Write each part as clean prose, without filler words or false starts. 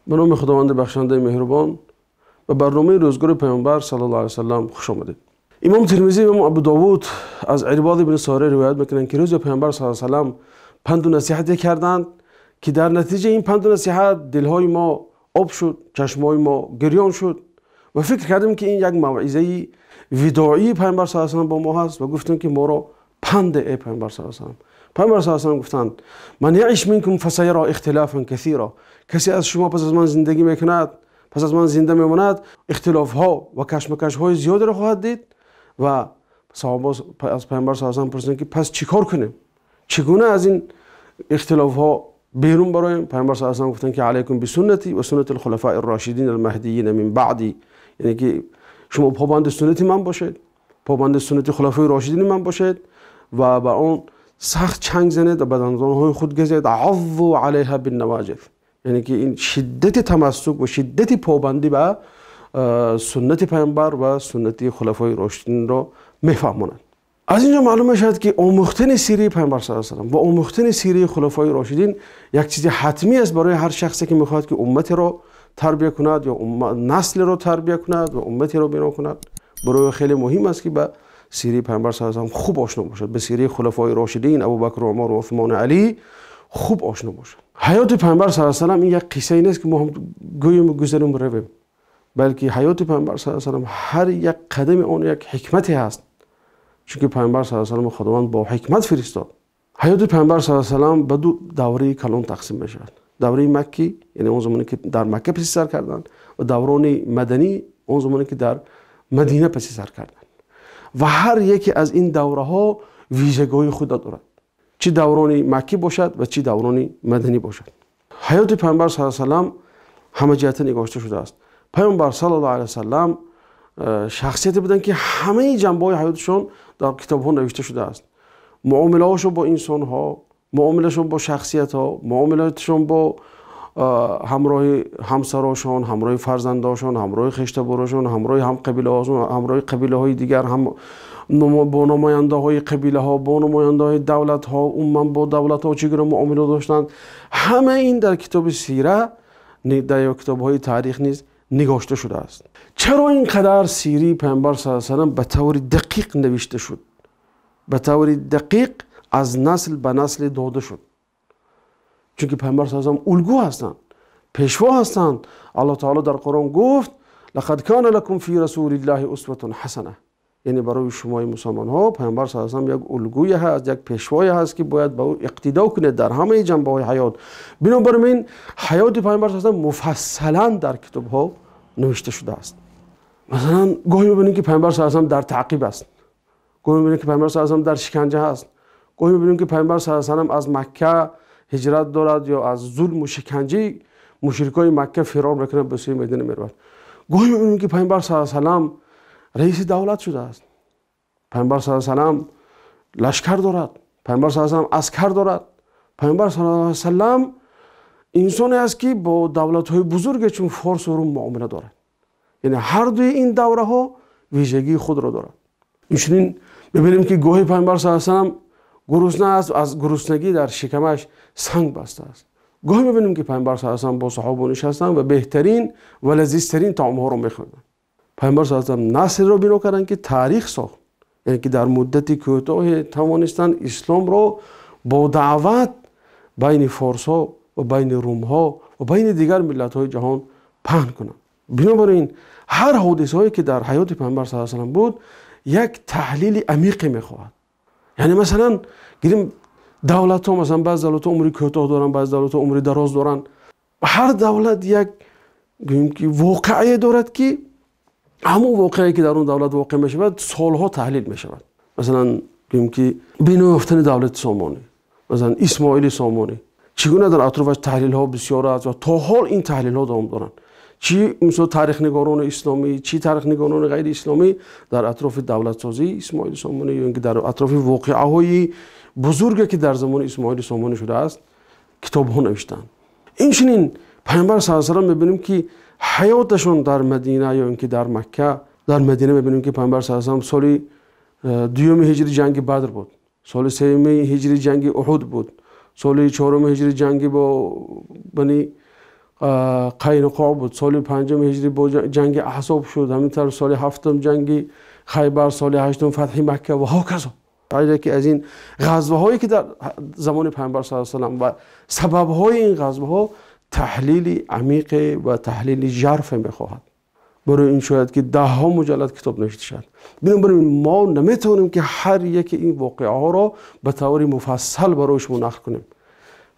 Ба номи Худованди бахшандаи меҳрубон ба барномаи рӯзгори Паёмбар саллаллоҳу алайҳи васаллам хуш омадед. Имом Термизӣ ва Имом Абӯдовуд аз Ирбоз ибни Сория ривоят мекунанд, ки рӯзе Паёмбар саллаллоҳу алайҳи васаллам панду насиҳате карданд, ки дар натиҷаи ин панду насиҳат дилҳои мо об шуд, чашмҳои мо гирён шуд ва фикр кардем, ки ин як мавъизаи видоии Паёмбар саллаллоҳу алайҳи васаллам бо мо ҳаст ва гуфтем, ки моро панд эй Паёмбар саллаллоҳу алайҳи васаллам. Паёмбар саллаллоҳу алайҳи васаллам гуфтанд: ман яъиш минкум фасаяра ихтилофан касира. Касе аз шумо пас аз ман зиндагӣ мекунад, пас аз ман зинда мемонад, ихтилофҳо ва кашмакашҳои зиёдеро хоҳад дид. Ва саҳоба аз Паёмбар саллаллоҳу алайҳи васаллам пурсиданд, ки пас чӣ кор кунем? Чӣ гуна аз ин ихтилофҳо берун бароем? Паёмбар саллаллоҳу алайҳи васаллам гуфтанд, ки алайкум бисуннатӣ ва суннатил хулафаир рошидин ал маҳдиййин мин баъдӣ. Яъне ки шумо побанди суннати ман бошед, побанди суннати хулафои рошидини ман бошед ва ба он сахт чанг занед ва ба дандонҳои худ газед. Аззу алайҳа биннавоҷиз. Яъне ки ин шиддати тамассук ва шиддати побандӣ ба суннати Паёмбар ва суннати хулафои рошидинро мефаҳмонад. Аз инҷо маълум мешавад, ки омӯхтани сираи Паёмбар саллаллоҳу алайҳи васаллам ва омӯхтани сираи хулафои рошидин як чизи ҳатмӣ аст барои ҳар шахсе, ки мехоҳад ки умматеро тарбия кунад ё наслеро тарбия кунад ва умматеро бино кунад. Барои хеле муҳим аст, ки ба сираи Паёмбар саллаллоҳу алайҳи васаллам хуб ошно бошад, ба сираи хулафои рошидин Абӯбакр, Умар ва Усмон ва Алӣ хуб ошно бошад. Ҳаёти Паёмбар саллаллоҳу алайҳи васаллам ин як қиссае нест, ки мо ҳам гӯем ва гузарем ва равем, балки ҳаёти Паёмбар саллаллоҳу алайҳи васаллам ҳар як қадами он як ҳикмате ҳаст. Чунки Паёмбар саллаллоҳу алайҳи васаллам Худованд бо ҳикмат фиристод. Ҳаёти Паёмбар саллаллоҳу алайҳи васаллам ба ду давраи калон тақсим мешавад. Давраи маккӣ, яъне он замоне ки дар Макка паси сар карданд, ва даврони маданӣ, он замоне ки дар Мадина паси сар карданд. Ва ҳар яке аз ин давраҳо вижагиҳои худро дорад. Чӣ даврони маккӣ бошад ва чӣ даврони маданӣ бошад. Ҳаёти Паёмбар саллаллоҳу алайҳи васаллам ҳама ҷиҳата нигошта шудааст. Паёмбар саллаллоҳу алайҳи васаллам шахсияте буданд, ки ҳамаи ҷанбаҳои ҳаёташон дар китобҳо навишта шудааст. Муомилаҳошон бо инсонҳо, муомилашон бо шахсиятҳо, муомилатшон бо ҳамроҳи ҳамсарошон, ҳамроҳи фарзандошон, ҳамроҳи хештаборошон, ҳамроҳи ҳамқабилаҳошон, ҳамроҳи қабилаҳои дигар, ҳам бо намояндаҳои қабилаҳо, бо намояндаҳои давлатҳо, умуман бо давлатҳо чӣ гуна муомила доштанд. Ҳамаи ин дар китоби сира, дар китобҳои таърих низ нигошта шудааст. Чаро ин қадар сираи Паёмбар саллаллоҳу алайҳи васаллам ба таври дақиқ навишта шуд? Ба таври дақиқ аз насл ба насл дода шуд. Чунки Паёмбар саллаллоҳу алайҳи васаллам улгӯ ҳастанд, пешво ҳастанд. Аллоҳ таъоло дар Қуръон гуфт: лақад кана лакум фи расулиллаҳи усватун ҳасана. Яъне барои шумои мусулмонҳо Паёмбар саллаллоҳу алайҳи васаллам як улгӯе ҳаст, як пешвое ҳаст, ки бояд ба ӯ иқтидо кунед дар ҳамаи ҷанбаҳои ҳаёт. Бинобар ин ҳаёти Паёмбар саллаллоҳу алайҳи васаллам муфассалан дар китобҳо навишта шудааст. Масалан гоҳе мебинем, ки Паёмбар саллаллоҳу алайҳи васаллам дар таъқиб аст, гоҳе мебинем, ки Паёмбар саллаллоҳу алайҳи васаллам дар шиканҷа ҳаст, гоҳе мебинем, ки Паёмбар саллаллоҳу алайҳи васаллам аз Макка ҳиҷрат дорад ё аз зулму шиканҷаи мушрикони Макка фирор мекунад, ба сӯи Мадина меравад. Гоҳе мебинем, ки Паёмбар саллаллоҳу алайҳи васаллам раиси давлат шудааст. Паёмбар саллаллоҳу алайҳи васаллам лашкар дорад, Паёмбар саллаллоҳу алайҳи васаллам аскар дорад. Паёмбар саллаллоҳу алайҳи васаллам инсоне аст, ки бо давлатҳои бузурге чун Форс ва Рум муомила дорад. Яъне ҳар дуи ин давраҳо вижагии худро дорад. Инчунин мебинем, ки гоҳе Паёмбар саллаллоҳу алайҳи васаллам гурусна аст, аз гуруснагӣ дар шикамаш санг бастааст. Гоҳе мебинем, ки Паёмбар саллаллоҳу алайҳи васаллам бо саҳобаҳо нишастанд ва беҳтарин ва лазизтарин таомҳоро мехӯрданд. Паёмбар саллаллоҳу алайҳи васаллам наслро бино карданд, ки таърих сохт. Яъне ки дар муддати кӯтоҳе тавонистанд исломро бо даъват байни форсҳо ва байни румҳо ва байни дигар миллатҳои ҷаҳон паҳн кунанд. Бинобар ин ҳар ҳодисаҳое ки дар ҳаёти Паёмбар саллаллоҳу алайҳи васаллам буд, як таҳлили амиқе мехоҳад. Яъне масалан гирем давлатҳо, масалан баъзе давлатҳо умри кӯтоҳ доранд, баъзе давлатҳо умри дароз доранд. Ҳар давлат як гӯем ки воқеае дорад, ки ҳамон воқеае ки дар он давлат воқеъ мешавад солҳо таҳлил мешавад. Масалан гӯем ки бино ёфтани давлати Сомонӣ, масалан Исмоили Сомонӣ, чӣ гуна дар атрофаш таҳлилҳо бисёр аст ва то ҳол ин таҳлилҳо давом доранд. Чӣ мисол таърихнигорони исломӣ, чӣ таърихнигорони ғайриисломӣ дар атрофи давлатсозии Исмоили Сомонӣ ё инки дар атрофи воқеаҳои бузурге ки дар замони Исмоили Сомонӣ шудааст китобҳо навиштанд. Инчунин Паёмбар саллаллоҳу алайҳи васаллам мебинем, ки ҳаёташон дар Мадина ё инки дар Макка, дар Мадина мебинем, ки Паёмбар саллаллоҳу алайҳи васаллам соли дуюми ҳиҷрӣ ҷанги Бадр буд, соли сеюми ҳиҷрӣ ҷанги Уҳуд буд, соли чоруми ҳиҷрӣ ҷанги бо Бани Қайнуқоъ буд, соли панҷуми ҳиҷрӣ бо ҷанги Аҳзоб шуд, ҳамин тавр соли ҳафтум ҷанги Хайбар, соли ҳаштум фатҳи Макка ва ҳоказо. Ҳар яке аз ин ғазваҳое ки дар замони Паёмбар саллаллоҳу алайҳи васаллам ва сабабҳои ин ғазваҳо таҳлили амиқ ва таҳлили жарф мехоҳад. Барои ин шояд ки даҳҳо муҷаллад китоб навишта шавад. Бинобар ин мо наметавонем ки ҳар яке ин воқеаҳоро ба таври муфассал барои шумо нақл кунем.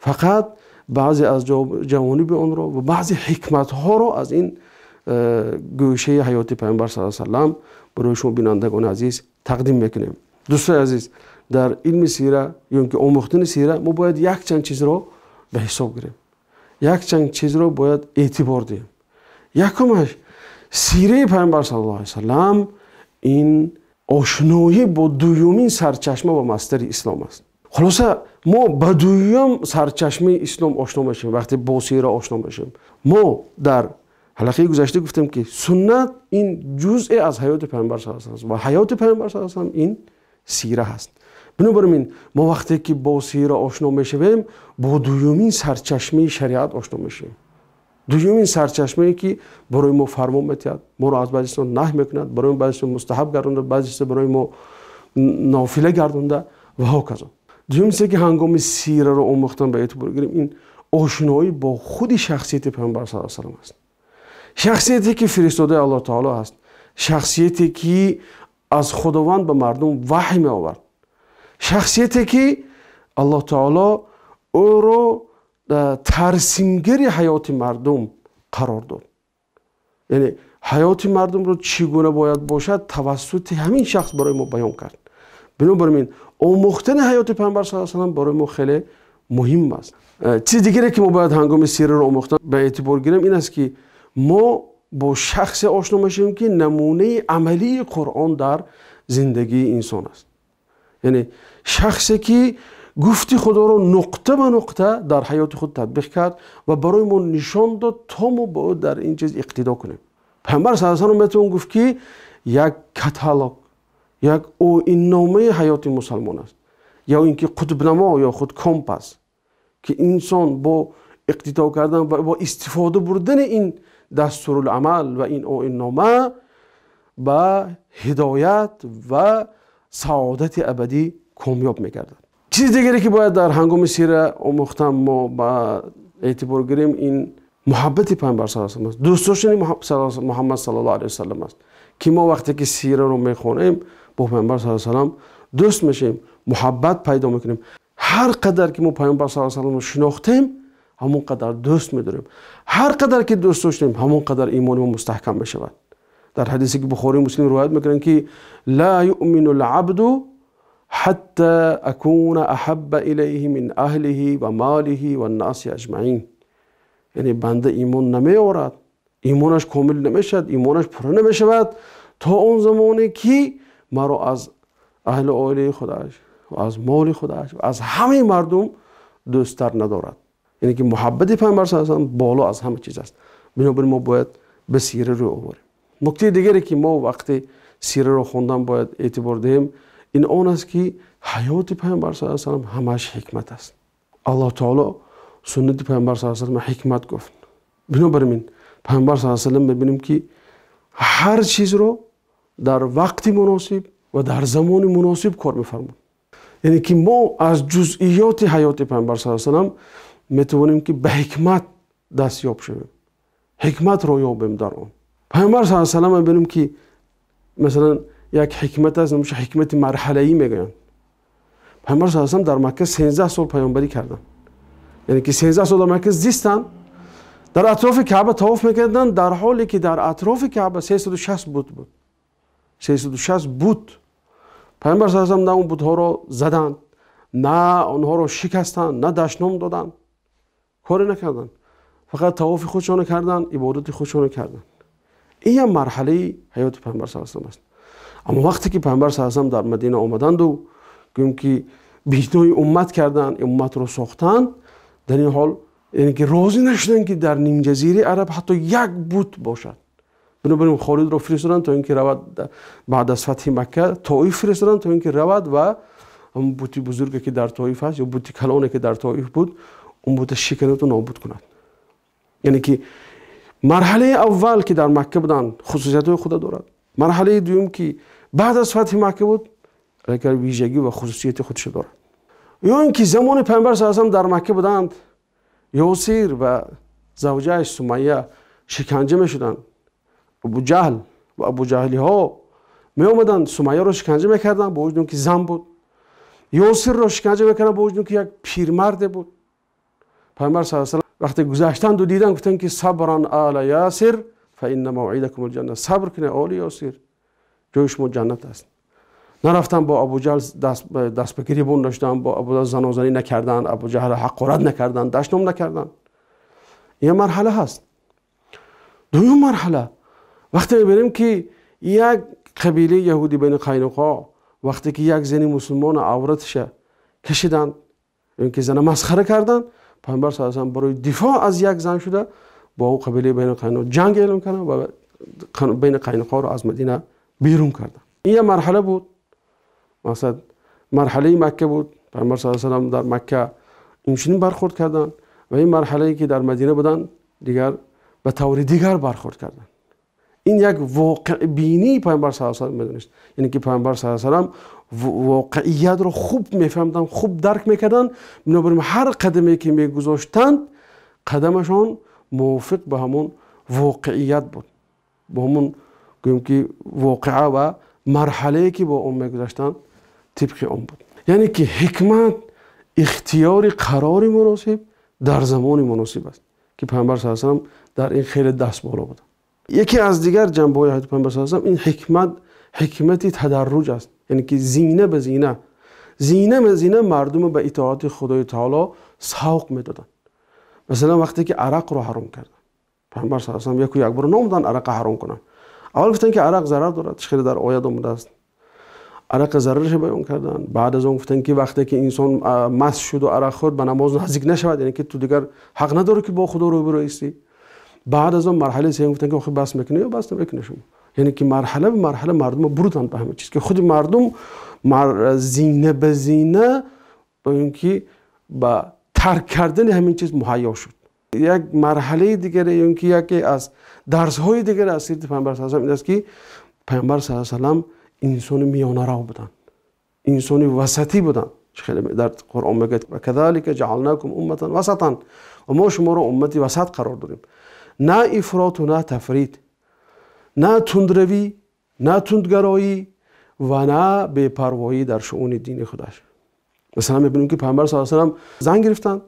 Фақат баъзе аз ҷавониби онро ва баъзе ҳикматҳоро аз ин гӯшаи ҳаёти Паёмбар саллаллоҳу алайҳи васаллам барои шумо бинандагони азиз тақдим мекунем. Дӯстони азиз, дар илми сира ё инки омӯхтани сира мо бояд якчанд чизро ба ҳисоб гирем. Якчанд чизро бояд эътибор диҳем. Якумаш, сираи Паёмбар саллаллоҳу алайҳи васаллам ин ошноӣ бо дуюмин сарчашма ва масдари ислом аст. Хулоса мо ба дуюм сарчашмаи ислом ошно мешавем вақте бо сира ошно мешавем. Мо дар ҳалқаи гузашта гуфтем ки суннат ин ҷузъе аз ҳаёти Паёмбар саллаллоҳу алайҳи васаллам ва ҳаёти Паёмбар саллаллоҳу алайҳи васаллам ин сира ҳаст. Бинобар ин мо вақте ки бо сира ошно мешавем, бо дуюмин сарчашмаи шариат ошно мешавем. Дуюмин сарчашмае ки барои мо фармон медиҳад, моро аз баъзе чизҳо наҳй мекунад, барои мо баъзе чизҳо мустаҳаб гардонда, баъзе чизҳо барои мо нофила гардонда ва ҳоказо. Дуюм чизе ки ҳангоми сираро омӯхтан ба эътибор гирем, ин ошноӣ бо худи шахсияти Паёмбар саллаллоҳу алайҳи васаллам аст. Шахсияте ки фиристодаи Аллоҳ таоло аст, шахсияте ки аз Худованд ба мардум ваҳй меовард, шахсияте ки Аллоҳ таоло ӯро тарсимгари ҳаёти мардум қарор дод. Яъне ҳаёти мардумро чӣ гуна бояд бошад тавассути ҳамин шахс барои мо баён кард. Бинобар ин омӯхтани ҳаёти Паёмбар саллаллоҳу алайҳи васаллам барои мо хеле муҳим аст. Чизи дигаре ки мо бояд ҳангоми сираро омӯхтан ба эътибор гирем ин аст ки мо бо шахсе ошно мешавем ки намунаи амалии Қуръон дар зиндагии инсон аст. Яъне шахсе ки гуфти Худоро нуқта ба нуқта дар ҳаёти худ татбиқ кард ва барои мо нишон дод то мо ба ӯ дар ин чиз иқтидо кунем. Паёмбар саллаллоҳу алайҳи васаллам метавон гуфт ки як каталог, як оинномаи ҳаёти мусалмон аст, ё ин ки қутбнамо ё худ компас, ки инсон бо иқтидо кардан ва бо истифода бурдани ин дастурулъамал ва ин оиннома ба ҳидоят ва саодати абадӣ комёб мегардад. Чизи дигаре ки бояд дар ҳангоми сира омӯхтан мо ба эътибор гирем ин муҳаббати Паёмбар саллаллоҳу алайҳи васаллам аст, дӯст доштани Муҳаммад саллаллоҳу алайҳи васаллам аст, ки мо вақте ки сираро мехонем бо Паёмбар саллаллоҳу алайҳи васаллам дӯст мешавем, муҳаббат пайдо мекунем. Ҳар қадар ки мо Паёмбар саллаллоҳу алайҳи васалламро шинохтем, ҳамон қадар дӯст медорем. Ҳар қадар ки дӯст доштем, ҳамон қадар имони мо мустаҳкам мешавад. Дар ҳадисе ки Бухорию Муслим ривоят мекунанд ки ла юъмину л-абду ҳатта акуна аҳабба илайҳи мин аҳлиҳи ва молиҳи ва ннаси аҷмаин. Яъне банда имон намеорад, имонаш комил намешавад, имонаш пурра намешавад то он замоне ки маро аз аҳли оилаи худаш ва аз моли худаш ва аз ҳамаи мардум дӯсттар надорад. Яъне ки муҳаббати Паёмбар саллаллоҳу алайҳи васаллам боло аз ҳама чиз аст. Бинобар ин мо бояд ба сира рӯ оварем. Нуктаи дигаре ки мо вақте сираро хондан бояд эътибор диҳем ин он аст ки ҳаёти Паёмбар саллаллоҳу алайҳи васаллам ҳамааш ҳикмат аст. Аллоҳ таоло суннати Паёмбар саллаллоҳу алайҳи васаллам ҳикмат гуфт. Бинобар ин Паёмбар саллаллоҳу алайҳи васаллам мебинем ки ҳар чизро дар вақти муносиб ва дар замони муносиб кор мефармуд. Яъне ки мо аз ҷузъиёти ҳаёти Паёмбар саллаллоҳу алайҳи васаллам метавонем ки ба ҳикмат дастёб шавем, ҳикматро ёбем дар он. Паёмбар саллаллоҳу алайҳи васаллам мебинем ки масалан як ҳикмат аст, номаш ҳикмати марҳалаӣ мегӯянд. Паёмбар саллаллоҳу алайҳи васаллам дар Макка 13 сол паёмбарӣ карданд. Яъне ки 13 сол дар Макка зистанд, дар атрофи Каъба тавоф мекарданд, дар ҳоле ки дар атрофи Каъба 360 бут буд. 360 бут. Паёмбар саллаллоҳу алайҳи васаллам на он бутҳоро заданд, на онҳоро шикастанд, на дашном доданд, коре накарданд. Фақат тавофи худшонро карданд, ибодати худшонро карданд. Ин як марҳалаи ҳаёти Паёмбар саллаллоҳу алайҳи васаллам аст. Аммо вақте ки Паёмбар саллаллоҳу алайҳи васаллам дар Мадина омаданду гӯем ки бинои уммат карданд, умматро сохтанд, дар ин ҳол яъне ки розӣ нашуданд ки дар нимҷазираи араб ҳатто як бут бошад. Бинобар ин Холидро фиристоданд то ин ки равад баъд аз фатҳи Макка, Тоиф фиристоданд то ин ки равад ва ҳамон бути бузурге ки дар Тоиф аст ё бути калоне ки дар Тоиф буд, он бута шиканаду нобуд кунад. Яъне ки марҳалаи аввал ки дар Макка буданд, хусусиятҳои худа дорад. Марҳалаи дуюм ки баъд аз фатҳи Макка буд, вижагӣ ва хусусияти худашро дорад. Ё ин ки замони Паёмбар саллаллоҳу алайҳи васаллам дар Макка буданд, Ёсир ва завҷааш Сумайя шиканҷа мешуданд. Абуҷаҳл ва абуҷаҳлиҳо меомаданд, Сумайяро шиканҷа мекарданд бо вуҷуди ки зан буд. Ёсирро шиканҷа мекарданд бо вуҷуди ки як пирмарде буд. Паёмбар саллаллоҳу алайҳи васаллам вақте гузаштанд ва диданд, гуфтанд ки сабран ола Ёсир фаинна мавъидакум алҷанна, сабр кунед оли Ёсир, ҷои шумо ҷаннат аст. Нарафтанд бо Абуҷаҳл даст ба гиребон нашуданд, бо Абуҷаҳл занозанӣ накарданд, Абуҷаҳл ҳақорат накарданд, дашном накарданд. Ин марҳала ҳаст. Дуюм марҳала вақте мебинем ки як қабилаи яҳудӣ байни Қайнуқо вақте ки як зани мусулмон авраташа кашиданд, ё ки зана масхара карданд, Паёмбар саллаллоҳу алайҳи васаллам барои дифоъ аз як зан шуда бо он қабилаи байни Қайнуқо ҷанг эълон карданд ва байни Қайнуқоро аз Мадина берун карданд. Ин як марҳала буд. Мақсад марҳалаи Макка буд. Паёмбар саллаллоҳу алайҳи васаллам дар Макка инчунин бархӯрд карданд ва ин марҳалае ки дар Мадина буданд дигар ба таври дигар бархӯрд карданд. Ин як воқеъбинии Паёмбар саллаллоҳу алайҳи васаллам медонист. Яъне ки Паёмбар саллаллоҳу алайҳи васаллам воқеиятро хуб мефаҳмиданд, хуб дарк мекарданд. Бинобар ин ҳар қадаме ки мегузоштанд, қадамашон мувофиқ ба ҳамон воқеият буд, бо ҳамон гӯем ки воқеа ва марҳалае ки бо он мегузаштанд тибқи он буд. Яъне ки ҳикмат ихтиёри қарори муносиб дар замони муносиб аст ки Паёмбар саллаллоҳу алайҳи васаллам дар ин хеле даст боло буд. Яке аз дигар ҷанбаҳои ҳаёти Паёмбар саллаллоҳу алайҳи васаллам ин ҳикмат, ҳикмати тадарруҷ аст. Яъне ки зина ба зина, зина ба зина мардумро ба итоати Худои таоло савқ медоданд. Масалан вақте ки арақро ҳаром карданд, Паёмбар саллаллоҳу алайҳи васаллам яку як бор наомаданд арақа ҳаром кунанд. Аввал гуфтанд ки арақ зарар дорад, хеле дар оят омадааст. Арақа зарарашро баён карданд. Баъд аз он гуфтанд ки вақте ки инсон маст шуд ва арақ хӯрд ба намоз наздик нашавад, яъне ки ту дигар ҳақ надорӣ ки бо Худо рӯбарӯ истӣ. Баъд аз он марҳалаи сеюм гуфтанд ки охир бас мекунӣ ё бас намекунӣ шумо. Яъне ки марҳала ба марҳала мардумро бурданд ба ҳама чиз ки худи мардум зина ба зина ба ин ки ба тарк кардани ҳамин чиз муҳайё шуд. Як марҳалаи дигаре ё ин ки яке аз дарсҳои дигаре аз сирати Паёмбар саллаллоҳу алайҳи васаллам ин аст ки Паёмбар саллаллоҳу алайҳи васаллам инсони миёнарав буданд, инсони васатӣ буданд. Хеле дар Қуръон мегӯяд ва казалика ҷаалнакум умматан васатан, ва мо шуморо уммати васат қарор додем. На ифроту на тафрит, на тундравӣ, на тундгароӣ ва на бепарвоӣ дар шуъуни дини худаш. Масалан мебинем ки Паёмбар саллаллоҳу алайҳи васаллам зан гирифтанд,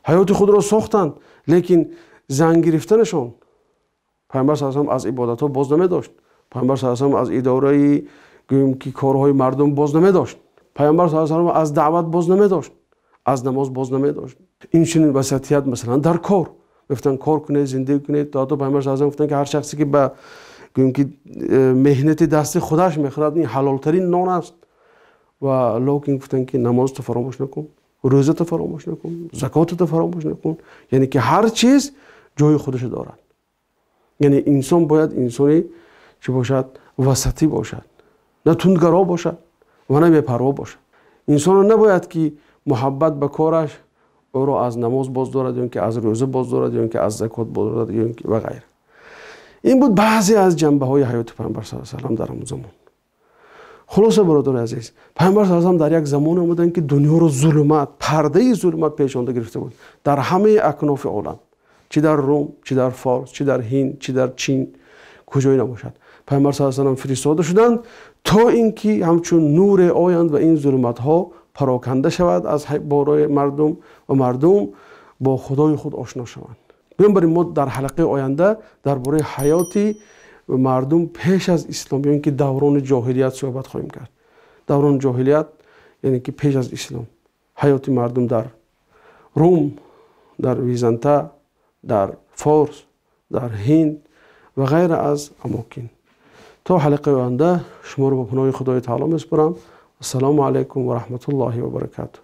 ҳаёти худро сохтанд, лекин зан гирифтанашон Паёмбар саллаллоҳу алайҳи васаллам аз ибодатҳо боз намедошт. Паёмбар саллаллоҳу алайҳи васаллам аз идораи гӯем ки корҳои мардум боз намедошт. Паёмбар саллаллоҳу алайҳи васаллам аз даъват боз намедошт, аз намоз боз намедошт. Инчунин васатият масалан дар кор гуфтанд кор кунед, зиндагӣ кунед. То Паёмбар саллаллоҳу алайҳи васаллам гуфтанд ки ҳар шахсе ки ба гӯем ки меҳнати дасти худаш мехӯрад, ин ҳалолтарин нон аст. Ва лекин гуфтанд ки намозро фаромӯш накун, рӯзатро фаромӯш накун, закотатро фаромӯш накун. Яъне ки ҳар чиз ҷои худашро дорад. Яъне инсон бояд инсони чӣ бошад? Васатӣ бошад, на тундгаро бошад ва на бепарво бошад. Инсонро набояд ки муҳаббат ба кораш ӯро аз намоз боз дорад, ё ин ки аз рӯза боз дорад, ё ин ки аз закот боз дорад, ё ин ки ва ғайра. Ин буд баъзе аз ҷанбаҳои ҳаёти Паёмбар саллаллоҳу алайҳи васаллам дар он замон. Хулоса бародари азиз, Паёмбар саллаллоҳу алайҳи васаллам дар як замоне омаданд ки дунёро зулмат, пардаи зулмат пешонда гирифта буд дар ҳамаи акнофи олам, чӣ дар Рум, чӣ дар Форс, чӣ дар Ҳинд, чӣ дар Чин, куҷое набошад. Паёмбар саллаллоҳу алайҳи васаллам фиристода шуданд то ин ки ҳамчун нуре оянд ва ин зулматҳо пароканда шавад аз бораи мардум ва мардум бо Худои худ ошно шаванд. Бинобар ин мо дар ҳалқаи оянда дар бораи ҳаёти мардум пеш аз ислом ё ин ки даврони ҷоҳилият суҳбат хоҳем кард. Даврони ҷоҳилият яъне ки пеш аз ислом, ҳаёти мардум дар Рум, дар Византа, дар Форс, дар Ҳинд ва ғайра аз амокин. То ҳалқаи оянда шуморо ба паноҳи Худои таоло месупорам. Ассалому алайкум ва раҳматуллоҳи ва баракатуҳ.